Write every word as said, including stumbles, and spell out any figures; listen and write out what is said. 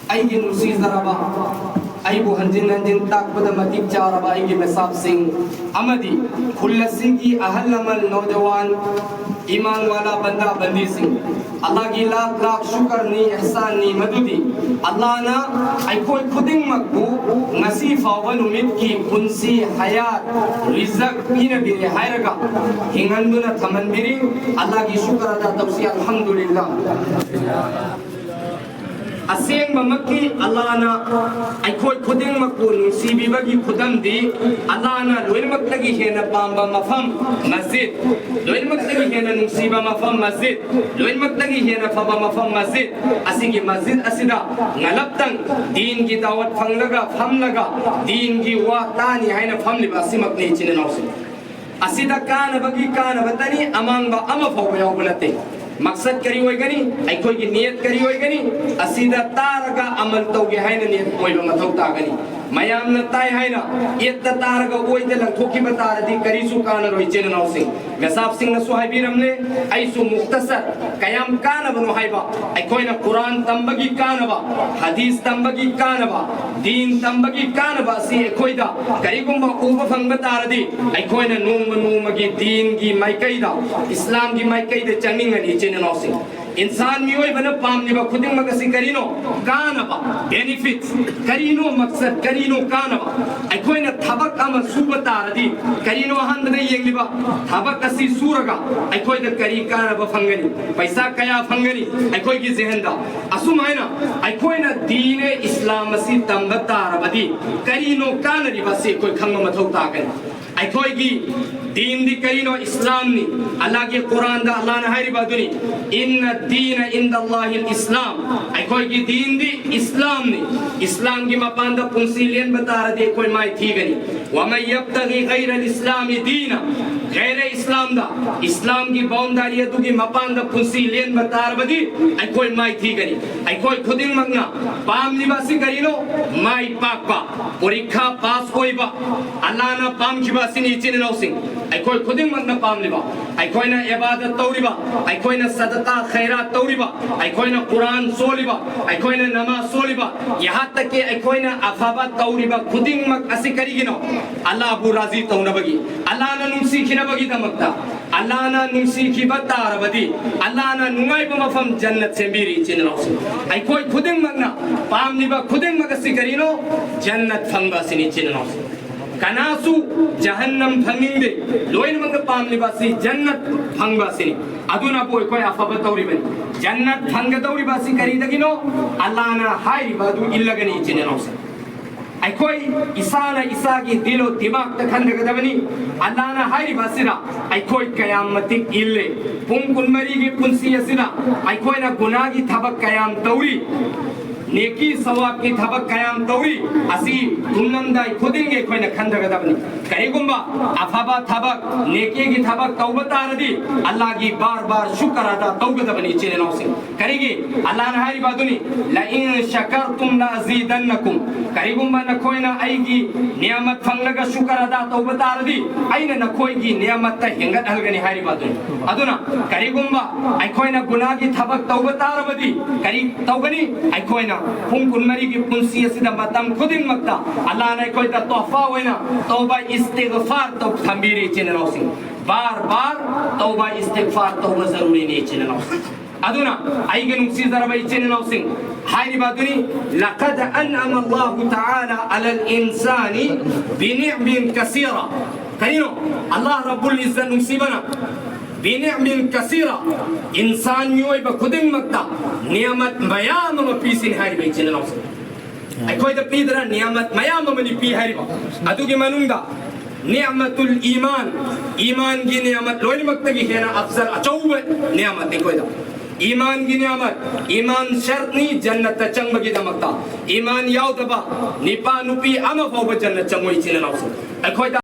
ꯑꯩꯒꯤ ꯅꯨꯡꯁꯤꯖꯔꯕ, ꯑꯩꯕꯨ ꯍꯟꯖꯤꯟ ꯍꯟꯖꯤꯟ ꯇꯥꯛꯄꯗ ꯃꯇꯤꯛ ꯆꯥꯔꯕ ꯑꯩꯒꯤ ꯃꯦꯁꯥꯞꯁꯤꯡ ꯑꯃꯗꯤ ꯈꯨꯜ ꯑꯁꯤꯒꯤ ꯑꯍꯜ ꯂꯃꯟ, ꯅꯣꯖꯋꯥꯟ, ꯏꯃꯥꯟ ꯋꯥꯂꯥ ꯕꯟꯗꯥ ꯕꯟꯗꯤꯁꯤꯡ, ꯑꯜꯂꯥꯍꯒꯤ ꯂꯥꯈ ꯂꯥꯈ ꯁꯨꯀꯔꯅꯤ, ꯑꯦꯍꯁꯥꯟꯅꯤ, ꯃꯗꯨꯗꯤ ꯑꯜꯂꯥꯍꯅ ꯑꯩꯈꯣꯏ ꯈꯨꯗꯤꯡꯃꯛꯄꯨ ꯉꯁꯤ ꯐꯥꯎꯕ ꯅꯨꯃꯤꯠꯀꯤ ꯄꯨꯟꯁꯤ, ꯍꯌꯥꯠ, ꯔꯤꯖꯛ ꯄꯤꯅꯕꯤꯔꯦ ꯍꯥꯏꯔꯒ ꯍꯤꯡꯍꯟꯗꯨꯅ ꯊꯝꯍꯟꯕꯤꯔꯤ꯫ ꯑꯜꯂꯥꯍꯒꯤ ꯁꯨꯀꯔ ꯑꯗꯥ ꯇꯧꯁꯤ, ꯑꯜꯍꯝꯗꯨꯂꯤꯜꯂꯥꯍ꯫ ꯑꯁꯦꯡꯕꯃꯛꯀꯤ ꯑꯜꯂꯥꯍꯅ ꯑꯩꯈꯣꯏ ꯈꯨꯗꯤꯡꯃꯛꯄꯨ ꯅꯨꯡꯁꯤꯕꯤꯕꯒꯤ ꯈꯨꯗꯝꯗꯤ, ꯑꯜꯂꯥꯍꯅ ꯂꯣꯏꯅꯃꯛꯇꯒꯤ ꯍꯦꯟꯅ ꯄꯥꯝꯕ ꯃꯐꯝ ꯃꯁꯖꯤꯗ, ꯂꯣꯏꯅꯃꯛꯇꯒꯤ ꯍꯦꯟꯅ ꯅꯨꯡꯁꯤꯕ ꯃꯐꯝ ꯃꯁꯖꯤꯗ, ꯂꯣꯏꯅꯃꯛꯇꯒꯤ ꯍꯦꯟꯅ ꯐꯕ ꯃꯐꯝ ꯃꯁꯖꯤꯗ, ꯑꯁꯤꯒꯤ ꯃꯁꯖꯤꯗ ꯑꯁꯤꯗ ꯉꯂꯞꯇꯪ ꯗꯤꯟꯒꯤ ꯗꯥꯋꯠ ꯐꯪꯂꯒ ꯐꯝꯂꯒ ꯗꯤꯟꯒꯤ ꯋꯥ ꯇꯥꯅꯤ ꯍꯥꯏꯅ ꯐꯝꯂꯤꯕ ꯑꯁꯤꯃꯛꯅꯤ, ꯏꯆꯤꯟ ꯏꯅꯥꯎꯁꯤꯡ꯫ ꯑꯁꯤꯗ ꯀꯥꯟꯅꯕꯒꯤ ꯀꯥꯟꯅꯕꯇꯅꯤ, ꯑꯃꯥꯡꯕ ꯑꯃ ꯐꯥꯎꯕ ꯌꯥꯎꯕ ꯅꯠꯇꯦ꯫ ꯃꯛꯁꯠ ꯀꯔꯤ ꯑꯣꯏꯒꯅꯤ? ꯑꯩꯈꯣꯏꯒꯤ ꯅꯤꯌꯠ ꯀꯔꯤ ꯑꯣꯏꯒꯅꯤ? ꯑꯁꯤꯗ ꯇꯥꯔꯒ ꯑꯃꯜ ꯇꯧꯒꯦ ꯍꯥꯏꯅ ꯅꯤꯌꯠ ꯑꯣꯏꯕ ꯃꯊꯧ ꯇꯥꯒꯅꯤ꯫ ꯃꯌꯥꯝꯅ ꯇꯥꯏ ꯍꯥꯏꯅ ꯏꯗꯇ ꯇꯥꯔꯒ ꯑꯣꯏꯗ ꯂꯪꯊꯣꯛꯈꯤꯕ ꯇꯥꯔꯗꯤ ꯀꯔꯤꯁꯨ ꯀꯥꯟꯅꯔꯣꯏ, ꯏꯆꯤꯟ ꯏꯅꯥꯎꯁꯤꯡ꯫ ꯃꯦꯁꯥꯞꯁꯤꯡꯅꯁꯨ ꯍꯥꯏꯕꯤꯔꯝꯂꯦ, ꯑꯩꯁꯨ ꯃꯨꯛꯇꯁꯔ ꯀꯌꯥꯝ ꯀꯥꯟꯅꯕꯅꯣ ꯍꯥꯏꯕ, ꯑꯩꯈꯣꯏꯅ ꯀꯨꯔꯥꯟ ꯇꯝꯕꯒꯤ ꯀꯥꯟꯅꯕ, ꯍꯗꯤꯁ ꯇꯝꯕꯒꯤ ꯀꯥꯟꯅꯕ, ꯗꯤꯟ ꯇꯝꯕꯒꯤ ꯀꯥꯟꯅꯕ ꯑꯁꯤ ꯑꯩꯈꯣꯏꯗ ꯀꯔꯤꯒꯨꯝꯕ ꯎꯕ ꯐꯪꯕ ꯇꯥꯔꯗꯤ, ꯑꯩꯈꯣꯏꯅ ꯅꯣꯡꯃ ꯅꯣꯡꯃꯒꯤ ꯗꯤꯟꯒꯤ ꯃꯥꯏꯀꯩꯗ, ꯏꯁꯂꯥꯝꯒꯤ ꯃꯥꯏꯀꯩꯗ ꯆꯪꯅꯤꯡꯒꯅꯤ, ꯏꯆꯤꯟ ꯏꯅꯥꯎꯁꯤꯡ꯫ ꯏꯟꯁꯥꯟ ꯃꯤꯑꯣꯏꯕꯅ ꯄꯥꯝꯂꯤꯕ ꯈꯨꯗꯤꯡꯃꯛ ꯑꯁꯤ ꯀꯔꯤꯅꯣ? ꯀꯥꯅꯕ, benefits꯫ ꯀꯔꯤꯅꯣ ꯃꯛꯁꯠ? ꯀꯔꯤꯅꯣ ꯀꯥꯅꯕ? ꯑꯩꯈꯣꯏꯅ ꯊꯕꯛ ꯑꯃ ꯁꯨꯕ ꯇꯥꯔꯗꯤ, ꯀꯔꯤꯅꯣ ꯑꯍꯥꯟꯕꯗ ꯌꯦꯡꯂꯤꯕ? ꯊꯕꯛ ꯑꯁꯤ ꯁꯨꯔꯒ ꯑꯩꯈꯣꯏꯗ ꯀꯔꯤ ꯀꯥꯅꯕ ꯐꯪꯒꯅꯤ? ꯄꯩꯁꯥ ꯀꯌꯥ ꯐꯪꯒꯅꯤ? ꯑꯩꯈꯣꯏꯒꯤ ꯖꯦꯍꯟꯗ꯫ ꯑꯁꯨꯃꯥꯏꯅ ꯑꯩꯈꯣꯏꯅ ꯗꯤꯅꯦ ꯏꯁꯂꯥꯝ ꯑꯁꯤ ꯇꯝꯕ ꯇꯥꯔꯕꯗꯤ, ꯀꯔꯤꯅꯣ ꯀꯥꯅꯔꯤꯕ ꯑꯁꯤ ꯑꯩꯈꯣꯏ ꯈꯪꯕ ꯃꯊꯧ ꯇꯥꯒꯅꯤ꯫ ꯑꯩꯈꯣꯏꯒꯤ ꯗꯤꯟꯗꯤ ꯀꯔꯤꯅꯣ? ꯏꯁꯂꯥꯝꯅꯤ꯫ ꯑꯜꯂꯥꯍꯒꯤ ꯀꯨꯔꯥꯟꯗ ꯑꯜꯂꯥꯍꯅ ꯍꯥꯏꯔꯤꯕ ꯑꯗꯨꯅꯤ, "ꯏꯟꯅ ꯗꯤꯅ ꯏꯟꯗ ꯑꯜꯂꯥꯍꯤꯜ ꯏꯁꯂꯥꯝ"꯫ ꯑꯩꯈꯣꯏꯒꯤ ꯗꯤꯟꯗꯤ ꯏꯁꯂꯥꯝꯅꯤ꯫ ꯏꯁꯂꯥꯝꯒꯤ ꯃꯄꯥꯟꯗ ꯄꯨꯟꯁꯤ ꯂꯦꯟꯕ ꯇꯥꯔꯗꯤ ꯑꯩꯈꯣꯏ ꯃꯥꯏ ꯊꯤꯒꯅꯤ꯫ "ꯋꯃꯟ ꯌꯕꯇꯒꯤ ꯒꯩꯔꯜ ꯏꯁꯂꯥꯃꯤ ꯗꯤꯅ", ꯒꯩꯔ ꯏꯁꯂꯥꯝꯗ, ꯏꯁꯂꯥꯝꯒꯤ ꯕꯥꯎꯟꯗꯥꯔꯤ ꯑꯗꯨꯒꯤ ꯃꯄꯥꯟꯗ ꯄꯨꯟꯁꯤ ꯂꯦꯟꯕ ꯇꯥꯔꯕꯗꯤ ꯑꯩꯈꯣꯏ ꯃꯥꯏꯊꯤꯒꯅꯤ꯫ ꯑꯩꯈꯣꯏ ꯈꯨꯗꯤꯡꯃꯛꯅ ꯄꯥꯝꯂꯤꯕ ꯑꯁꯤ ꯀꯔꯤꯅꯣ? ꯃꯥꯏ ꯄꯥꯛꯄ, ꯄꯣꯔꯤꯈꯥ ꯄꯥꯁ ꯑꯣꯏꯕ, ꯑꯜꯂꯥꯅ ꯄꯥꯝꯈꯤꯕ ꯑꯁꯤꯅꯤ, ꯏꯆꯤꯟ ꯏꯅꯥꯎꯁꯤꯡ꯫ ꯑꯩꯈꯣꯏ ꯈꯨꯗꯤꯡꯃꯛꯅ ꯄꯥꯝꯂꯤꯕ, ꯑꯩꯈꯣꯏꯅ ꯏꯕꯥꯗꯠ ꯇꯧꯔꯤꯕ, ꯑꯩꯈꯣꯏꯅ ꯁꯗꯀꯥ ꯈꯩꯔꯥꯠ ꯇꯧꯔꯤꯕ, ꯑꯩꯈꯣꯏꯅ ꯀꯨꯔꯥꯟ ꯁꯣꯜꯂꯤꯕ, ꯑꯩꯈꯣꯏꯅ ꯅꯃꯥꯖ ꯁꯣꯜꯂꯤꯕ, ꯌꯍꯥꯠꯇꯀꯤ ꯑꯩꯈꯣꯏꯅ ꯑꯐꯕ ꯇꯧꯔꯤꯕ ꯈꯨꯗꯤꯡꯃꯛ ꯑꯁꯤ ꯀꯔꯤꯒꯤꯅꯣ? ꯑꯜꯂꯥꯕꯨ ꯔꯥꯖꯤ ꯇꯧꯅꯕꯒꯤ, ꯑꯜꯂꯥꯅ ꯅꯨꯡꯁꯤꯈꯤꯅꯕꯒꯤꯗꯃꯛꯇ꯫ ꯑꯜꯂꯥꯅ ꯅꯨꯡꯁꯤꯈꯤꯕ ꯇꯥꯔꯕꯗꯤ, ꯑꯜꯂꯥꯅ ꯅꯨꯡꯉꯥꯏꯕ ꯃꯐꯝ ꯖꯟꯅꯠ ꯁꯦꯝꯕꯤꯔꯤ, ꯏꯆꯤꯟ ꯏꯅꯥꯎꯁꯤꯡ꯫ ꯑꯩꯈꯣꯏ ꯈꯨꯗꯤꯡꯃꯛꯅ ꯄꯥꯝꯂꯤꯕ ꯈꯨꯗꯤꯡꯃꯛ ꯑꯁꯤ ꯀꯔꯤꯅꯣ? ꯖꯟꯅꯠ ꯐꯪꯕ ꯑꯁꯤꯅꯤ, ꯏꯆꯤꯟ ꯏꯅꯥꯎꯁꯤꯡ꯫ ꯀꯅꯥꯁꯨ ꯖꯍꯟꯅꯝ ꯐꯪꯅꯤꯡꯗꯦ, ꯂꯣꯏꯅꯃꯛꯅ ꯄꯥꯝꯂꯤꯕ ꯑꯁꯤ ꯖꯟꯅꯠ ꯐꯪꯕ ꯑꯁꯤꯅꯤ꯫ ꯑꯗꯨꯅꯕꯨ ꯑꯩꯈꯣꯏ ꯑꯐꯕ ꯇꯧꯔꯤꯕꯅꯤ꯫ ꯖꯟꯅꯠ ꯐꯪꯒꯗꯧꯔꯤꯕ ꯑꯁꯤ ꯀꯔꯤꯗꯒꯤꯅꯣ? ꯑꯜꯂꯥꯅ ꯍꯥꯏꯔꯤꯕ ꯑꯗꯨ ꯏꯜꯂꯒꯅꯤ, ꯏꯆꯤꯟ ꯏꯅꯥꯎꯁꯤꯡ꯫ ꯑꯩꯈꯣꯏ ꯏꯁꯥꯅ ꯏꯁꯥꯒꯤ ꯗꯤꯜ ꯗꯤꯃꯥꯛꯇ ꯈꯟꯊꯒꯗꯕꯅꯤ꯫ ꯑꯜꯂꯥꯅ ꯍꯥꯏꯔꯤꯕ ꯑꯁꯤꯗ ꯑꯩꯈꯣꯏ ꯀꯌꯥꯝ ꯃꯇꯤꯛ ꯏꯜꯂꯦ꯫ ꯄꯨꯡ ꯀꯨꯟꯃꯔꯤꯒꯤ ꯄꯨꯟꯁꯤ ꯑꯁꯤꯗ ꯑꯩꯈꯣꯏꯅ ꯒꯨꯅꯥꯒꯤ ꯊꯕꯛ ꯀꯌꯥꯝ ꯇꯧꯔꯤ, ꯅꯦꯀꯤ ꯁꯋꯥꯕꯀꯤ ꯊꯕꯛ ꯀꯌꯥꯝ ꯇꯧꯔꯤ, ꯑꯁꯤ ꯇꯨꯝꯂꯝꯗꯥꯏ ꯈꯨꯗꯤꯡꯒꯤ ꯑꯩꯈꯣꯏꯅ ꯈꯟꯊꯒꯗꯕꯅꯤ꯫ ꯀꯔꯤꯒꯨꯝꯕ ꯑꯐꯕ ꯊꯕꯛ, ꯅꯦꯀꯤꯒꯤ ꯊꯕꯛ ꯇꯧꯕ ꯇꯥꯔꯗꯤ, ꯑꯜꯂꯥꯒꯤ ꯕꯥꯔ ꯕꯥꯔ ꯁꯨꯀꯔ ꯑꯗꯥ ꯇꯧꯒꯗꯕꯅꯤ, ꯏꯆꯤꯟ ꯏꯅꯥꯎꯁꯤꯡ꯫ ꯀꯔꯤꯒꯤ? ꯑꯜꯂꯥꯅ ꯍꯥꯏꯔꯤꯕ ꯑꯗꯨꯅꯤ, "ꯂꯏꯟ ꯁꯀꯔꯇꯨꯝ ꯂꯑꯖꯤꯗꯟꯅꯀꯨꯝ"꯫ ꯀꯔꯤꯒꯨꯝꯕ ꯅꯈꯣꯏꯅ ꯑꯩꯒꯤ ꯅꯤꯌꯥꯃꯠ ꯐꯪꯂꯒ ꯁꯨꯀꯔ ꯑꯗꯥ ꯇꯧꯕ ꯇꯥꯔꯗꯤ, ꯑꯩꯅ ꯅꯈꯣꯏꯒꯤ ꯅꯤꯌꯥꯃꯠꯇ ꯍꯦꯟꯒꯠꯍꯜꯒꯅꯤ ꯍꯥꯏꯔꯤꯕ ꯑꯗꯨꯅꯤ꯫ ꯑꯗꯨꯅ ꯀꯔꯤꯒꯨꯝꯕ ꯑꯩꯈꯣꯏꯅ ꯒꯨꯅꯥꯒꯤ ꯊꯕꯛ ꯇꯧꯕ ꯇꯥꯔꯕꯗꯤ ꯀꯔꯤ ꯇꯧꯒꯅꯤ? ꯑꯩꯈꯣꯏꯅ ꯄꯨꯡ ꯀꯨꯟꯃꯔꯤꯒꯤ ꯄꯨꯟꯁꯤ ꯑꯁꯤꯗ ꯃꯇꯝ ꯈꯨꯗꯤꯡꯃꯛꯇ ꯑꯜꯂꯥꯅ ꯑꯩꯈꯣꯏꯗ ꯇꯣꯍꯐꯥ ꯑꯣꯏꯅ ꯇꯧꯕ ꯏꯁꯇꯤꯒꯐꯥꯔ ꯇꯧ ꯊꯝꯕꯤꯔꯤ, ꯏꯆꯤꯟ ꯏꯅꯥꯎꯁꯤꯡ꯫ ꯕꯥꯔ ꯕꯥꯔ ꯇꯧꯕ ꯏꯁꯇꯤꯒꯐꯥꯔ ꯇꯧꯕ ꯖꯔꯨꯔꯤꯅꯤ, ꯏꯆꯤꯟ ꯏꯅꯥꯎꯁꯤꯡ꯫ ꯑꯗꯨꯅ ꯑꯩꯒꯤ ꯅꯨꯡꯁꯤꯖꯔꯕ ꯏꯆꯤꯟ ꯏꯅꯥꯎꯁꯤꯡ, ꯍꯥꯏꯔꯤꯕ ꯑꯗꯨꯅꯤ, "ꯂꯀꯗ ꯑꯟꯑꯃ ꯑꯜꯂꯥꯍꯨ ꯇꯥꯂꯥ ꯑꯂꯜ ꯏꯟꯁꯥꯅꯤ ꯕꯤꯅꯤꯑꯃꯤꯟ ꯀꯁꯤꯔꯥ"꯫ ꯀꯔꯤꯅꯣ? ꯑꯜꯂꯥꯍ ꯔꯕꯨꯜ ꯏꯖ꯭ꯖꯠ ꯅꯨꯡꯁꯤꯕꯅ, "ꯕꯤꯅꯤꯑꯃꯤꯟ ꯀꯁꯤꯔꯥ", ꯏꯟꯁꯥꯟ ꯃꯤꯑꯣꯏꯕ ꯈꯨꯗꯤꯡꯃꯛꯇ ꯅꯤꯌꯥꯃꯠ ꯃꯌꯥꯝ ꯑꯃ ꯄꯤꯁꯤꯅꯤ ꯍꯥꯏꯔꯤꯕ ꯏꯆꯤꯟ ꯏꯅꯥꯎꯁꯤꯡ꯫ ꯑꯩꯈꯣꯏꯗ ꯄꯤꯗꯅ ꯅꯤꯌꯥꯃꯠ ꯃꯌꯥꯝ ꯑꯃꯅꯤ ꯄꯤ ꯍꯥꯏꯔꯤꯕ꯫ ꯑꯗꯨꯒꯤ ꯃꯅꯨꯡꯗ ꯅꯤꯌꯥꯃꯠꯇꯨꯜ ꯏꯃꯥꯟ, ꯏꯃꯥꯟꯒꯤ ꯅꯤꯌꯥꯃꯠ ꯂꯣꯏꯅꯃꯛꯇꯒꯤ ꯍꯦꯟꯅ ꯑꯐꯖꯜ ꯑꯆꯧꯕ ꯅꯤꯌꯥꯃꯠꯅꯤ ꯑꯩꯈꯣꯏꯗ꯫ ꯏꯃꯥꯟꯒꯤ ꯅꯤꯌꯥꯃꯠ, ꯏꯃꯥꯟ ꯁꯔꯠꯅꯤ ꯖꯟꯅꯠꯇ ꯆꯪꯕꯒꯤꯗꯃꯛꯇ꯫ ꯏꯃꯥꯟ ꯌꯥꯎꯗꯕ ꯅꯤꯄꯥ ꯅꯨꯄꯤ ꯑꯃ ꯐꯥꯎꯕ ꯖꯟꯅꯠ ꯆꯪꯉꯣꯏ, ꯏꯆꯤꯟ ꯏꯅꯥꯎꯁꯤꯡ꯫ ꯑꯩꯈꯣꯏꯗ